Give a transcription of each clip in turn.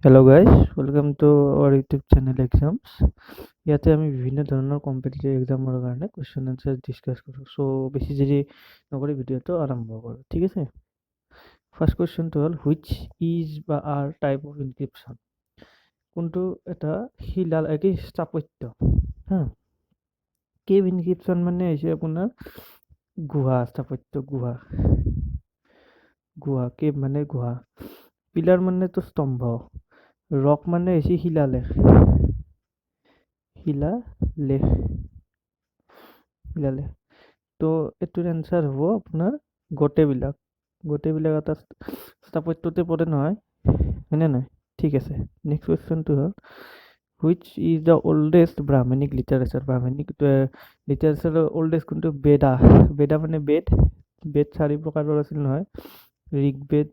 Hello guys, welcome to our YouTube channel Exams. ইয়াতে আমি বিভিন্ন ধৰণৰ কম্পিটিটিভ এক্সামৰ কাৰণে কুৱেশ্যন এনচাৰ ডিছকাছ কৰোঁ। চ' বেছি দেৰি নকৰি ভিডিঅ'টো আৰম্ভ কৰোঁ, ঠিক আছে? ফাৰ্ষ্ট কুৱেশ্যনটো হ'ল, which is বা আৰ টাইপ অফ ইনক্ৰিপশ্যন? কোনটো এটা শিলা কি স্থাপত্য হা? কেভ ইনক্ৰিপশ্যন মানে হৈছে আপোনাৰ গুহা স্থাপত্য। গুহা, গুহা, কেভ মানে গুহা, পিলাৰ মানেতো স্তম্ভ, ৰক মানে হৈছে শিলালেখ, শিলালেখ, শিলালেখ। তো এইটোৰ এনচাৰ হ'ব আপোনাৰ গোটেইবিলাক। গোটেইবিলাক এটা স্থাপত্যতে পৰে নহয়, হয়নে নহয়? ঠিক আছে। নেক্সট কুৱেশ্যনটো হ'ল, which is the oldest Brahmanic literature? Brahmanic লিটাৰেচাৰৰ oldest কোনটো? বেদা। বেদা মানে বেদ। বেদ চাৰি প্ৰকাৰৰ আছিল নহয়, ঋগ্বেদ,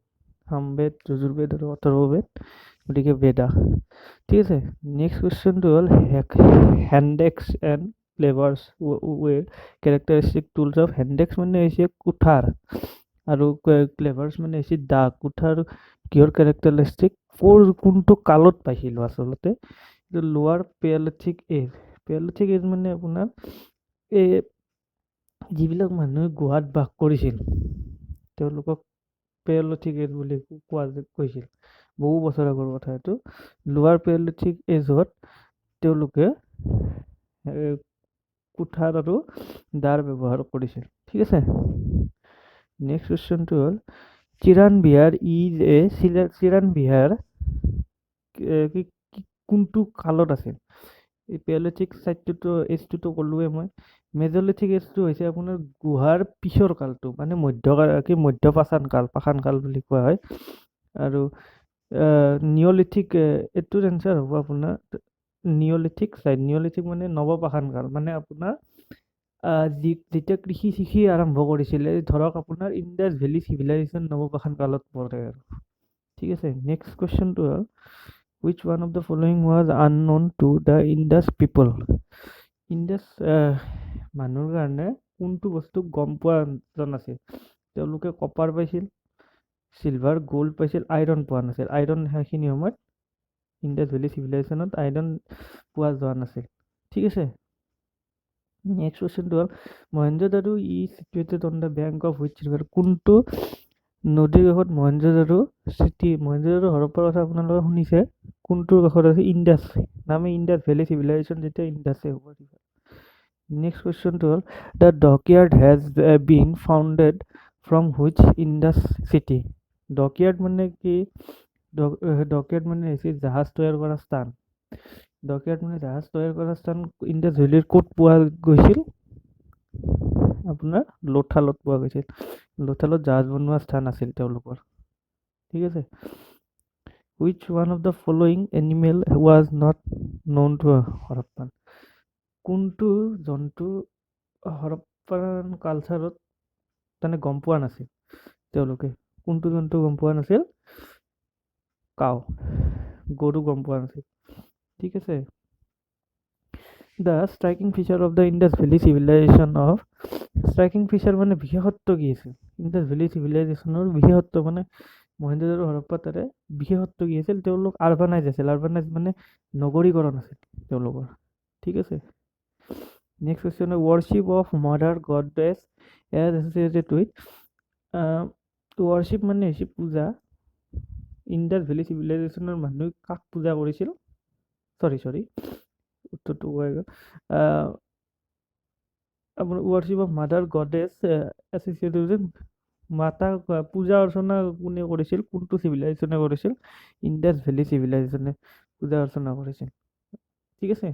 সামবেদ, যজুৰ্বেদ আৰু অথৰ্ববেদ। গতিকে বেদা, ঠিক আছে। নেক্সট কুৱেশ্যনটো হ'ল, handaxe and cleavers were characteristic tools of? Handaxe মানে হৈছে কুঠাৰ আৰু ক্লেভাৰ্ছ মানে হৈছে দা। কুঠাৰ কিহৰ কেৰেক্টাৰিষ্টিক? ক'ৰ কোনটো কালত পাইছিলোঁ আচলতে এইটো? Lower Palaeolithic Age. Palaeolithic Age মানে আপোনাৰ এই যিবিলাক মানুহে গুহাত বাস কৰিছিল, তেওঁলোকক পেলিঅ'লিথিক এজ বুলি কোৱা কৈছিল। বহু বছৰ আগৰ কথা এইটো। লোৱাৰ পেলিঅ'লিথিক এজত তেওঁলোকে কুঠাৰ আৰু দাৰ ব্যৱহাৰ কৰিছিল, ঠিক আছে। নেক্সট কুৱেশ্যনটো হ'ল, Chiran Bihar is a, Chiran Bihar কি কোনটো কালত আছিল? এই পেলিঅ'লিথিক চাইটটোতো এজটোতো ক'লোৱে মই। মেজলিথিক এজটো হৈছে আপোনাৰ গুহাৰ পিছৰ কালটো, মানে মধ্য কি মধ্য পাষাণ কাল, পাষাণ কাল বুলি কোৱা হয়। আৰু নিঅ'লিথিক, এইটোৰ এনচাৰ হ'ব আপোনাৰ নিঅ'লিথিক চাইট। নিঅ'লিথিক মানে নৱপাষাণ কাল, মানে আপোনাৰ যি যেতিয়া কৃষি চিষি আৰম্ভ কৰিছিলে। ধৰক আপোনাৰ ইণ্ডাছ ভেলী চিভিলাইজেশ্যন নৱপাষাণ কালত পৰে আৰু, ঠিক আছে। নেক্সট কুৱেশ্যনটো হ'ল, which one of the following was unknown to the Indus people? Indus মানুহৰ কাৰণে কোনটো বস্তু গম পোৱা যোৱা নাছিল? তেওঁলোকে কপাৰ পাইছিল, চিলভাৰ, গ'ল্ড পাইছিল, আইৰণ পোৱা নাছিল। আইৰণ সেইখিনি সময়ত ইণ্ডাছ ভেলী চিভিলাইজেশ্যনত আইৰণ পোৱা যোৱা নাছিল, ঠিক আছে। নেক্সট কুৱেশ্যনটো হ'ল, Mohenjodaro is situated on the bank of which river? কোনটো নদীৰ কাষত মহেঞ্জোদাৰো চিটি? মহেঞ্জোদাৰো হৰপ্পাৰ কথা আপোনালোকে শুনিছে। কোনটোৰ কাষত আছে? ইণ্ডাছ। নামে ইণ্ডাছ ভেলী চিভিলাইজেশ্যন যেতিয়া ইণ্ডাছে হ'ব। নেক্সট কুৱেশ্যনটো হ'ল, the dockyard has been founded from which Indus city? Dockyard মানে কি? ডকয়াৰ্ড মানে হৈছে জাহাজ তৈয়াৰ কৰা স্থান। ডকয়াৰ্ড মানে জাহাজ তৈয়াৰ কৰা স্থান ইণ্ডাছ ভেলীৰ ক'ত পোৱা গৈছিল? আপোনাৰ লোথালত পোৱা গৈছিল। লোথালত জাহাজ বনোৱা স্থান আছিল তেওঁলোকৰ, ঠিক আছে। Which one of the following animal was not known to Harappan? কোনটো জন্তু হৰপ্পান কালচাৰত মানে গম পোৱা নাছিল তেওঁলোকে? কোনটো জন্তু গম পোৱা নাছিল? কাও, গৰু গম পোৱা নাছিল, ঠিক আছে। The striking feature of the Indus Valley Civilization of, striking feature মানে বিশেষত্ব কি আছিল? ইণ্ডাছ ভেলী চিভিলাইজেশ্যনৰ বিশেষত্ব মানে মহেঞ্জোদাৰো হৰপ্পা, তাৰে বিশেষত্ব কি আছিল? তেওঁলোক আৰবানাইজ আছিল। আৰবানাইজ মানে নগৰীকৰণ আছিল তেওঁলোকৰ, ঠিক আছে। Next question, worship of mother goddess as associated with? Worship মানে হৈছে পূজা। ইণ্ডাছ ভেলী চিভিলাইজেশ্যনৰ মানুহে কাক পূজা কৰিছিল? চৰি চৰি, উত্তৰটো কোৱা গ'ল। আপোনাৰ worship of mother goddess associated with, মাতা পূজা অৰ্চনা কোনে কৰিছিল? কোনটো চিভিলাইজেশ্যনে কৰিছিল? ইণ্ডাছ ভেলী চিভিলাইজেশ্যনে পূজা অৰ্চনা কৰিছিল, ঠিক আছে।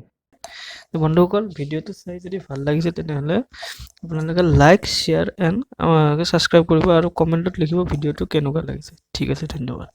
তো বন্ধুসকল, ভিডিঅ'টো চাই যদি ভাল লাগিছে, তেনেহ'লে আপোনালোকে লাইক, শ্বেয়াৰ এণ্ড ছাবস্ক্ৰাইব কৰিব আৰু কমেণ্টত লিখিব ভিডিঅ'টো কেনেকুৱা লাগিছে। ঠিক আছে, ধন্যবাদ।